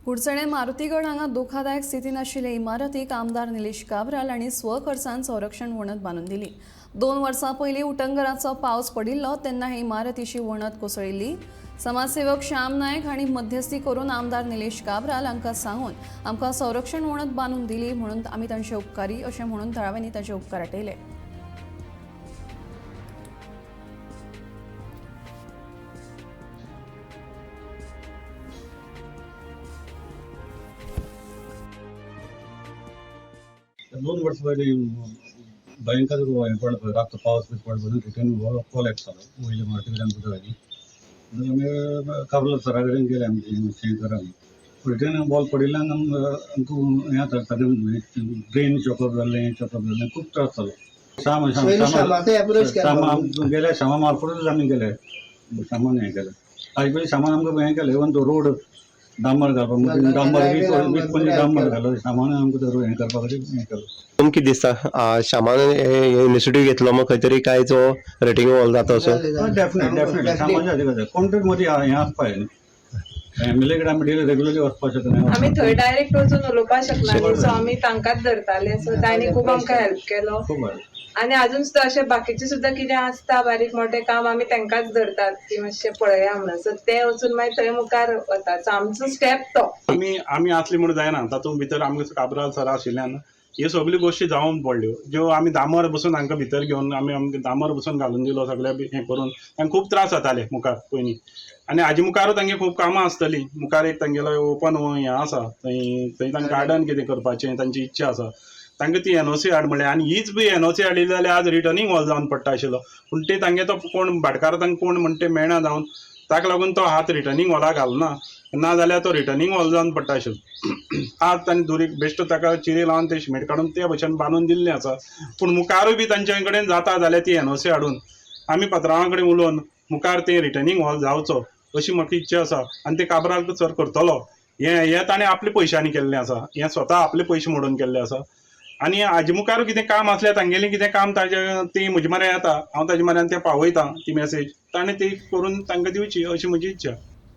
कुडचणे मारुतीगड हांगा धोकादायक स्थितीन आशिल्ले इमारतीक आमदार निलेश काब्राल हांणी स्वखर्चान संरक्षण वणत बांदून दिली. 2 वर्सां पयलीं उटंगराचो पावस पडिल्लो तेन्ना हे इमारतीची वणत कोसळिल्ली. समाजसेवक श्याम नायक हांणी मध्यस्थी करून आमदार निलेश काब्राल हांकां सांगून आमकां संरक्षण वणत बांदून दिली म्हणून आमी तांचे उपकारी अशें म्हणून थळाव्यांनी तांचे उपकार आटयले. 2 वर्सां पयलीं भयंकर हें पडलो पळय, रातचो पावस बी पडलो पळय, रिटर्न कॉलेप्स जालो वयले मार्टी वयल्यान उदक आयली. मागीर आमी काब्राल सरा कडेन गेले, आमचे शेंकरांनी रिटर्न बॉल पडिल्ल्यान आमकां हें जाता, सगळें ड्रेन चॉकअप जालें, चॉकअप जालें, खूब त्रास जालो. श्याम पयलीं श्यामाचो एप्रोच केलो. श्यामा गेले, श्यामा मार्फतूच आमी गेले, श्यामान हें केलें. ताजे पयलीं श्यामान आमकां हें केलें, इवन तो रोड डांबर घालपाक, डांबर 20-25 डांबर घालो श्यामान आमकां, तो हें करपा खातीर हें केलो. तुमकां कितें दिसता, श्यामान हे इनिशिएटीव घेतलो मग खंय तरी काय जो रेटिंग वॉल जाता असो? डेफिनेट डेफिनेटली, श्यामाच्या हाती कोण तरी मदीं हें आसपा जाय न्ही. एम एल ए कडेन आमी डेली रेगुलरली वचपाक शकना. आमी थंय डायरेक्ट वचून उलोवपाक शकना न्ही, सो आमी तांकांच धरताले, सो तांणी खूब आमकां हेल्प केलो. खूब बरें. आनी अजून सुद्दां अशें बाकीचें सुद्दां कितें आसता बारीक मोटें काम, आमी तांकांच धरतात की मातशें पळया म्हणून, सो ते वचून मागीर थंय मुखार वतात. सो आमचो स्टेप तो. आमी आमी आसली म्हूण जायना, तातूंत भितर आमकां काब्राल सर आशिल्ल्यान ह्यो सगल्यो गोश्टी जावन पडल्यो, ज्यो आमी दामर बसून हांकां भितर घेवन आमी आमकां दामर बसून घालून दिलो, सगळे बी हें करून तांकां खूब त्रास जाताले मुखार पयलीं. आनी हाजे मुखारूय तांगे खूब कामां आसतलीं. मुखार एक तांगेलो ओपन हें आसा, थंय थंय तांकां गार्डन कितें करपाचें तांची इच्छा आसा. तांकां ती एनओसी हाड म्हणलें आनी हीच बी एनओसी हाडली जाल्यार आज रिटर्नींग हॉल जावन पडटा आशिल्लो, पूण ते तांगे तो कोण भाटकार तांकां कोण म्हणटा ते मेळना जावन ताका लागून तो हात रिटर्नींग हॉलाक घालना, ना जाल्यार तो रिटर्नींग हॉल जावन पडटा आशिल्लो. आज तांणी दुरीग बेश्टो ताका चिरे लावन ते शिमेट काडून ते भशेन बांदून दिल्लें आसा, पूण मुखारूय बी तांचे कडेन जाता जाल्यार ती एनओसी हाडून आमी पत्रावां कडेन उलोवन मुखार ते रिटर्नींग हॉल जावचो अशी म्हाका इच्छा आसा. आनी ते काब्राल सर करतलो. हें हें ताणें आपल्या पयशांनी केल्लें आसा, हें स्वता आपले पयशे मोडून केल्लें आसा. आनी हाजे मुखार कितें काम आसल्यार तांगेलें कितें काम ताजें ती म्हजे म्हऱ्यान येता, हांव ताजे म्हऱ्यान तें पावयतां, ती मॅसेज ताणें ती करून तांकां दिवची अशी म्हजी इच्छा.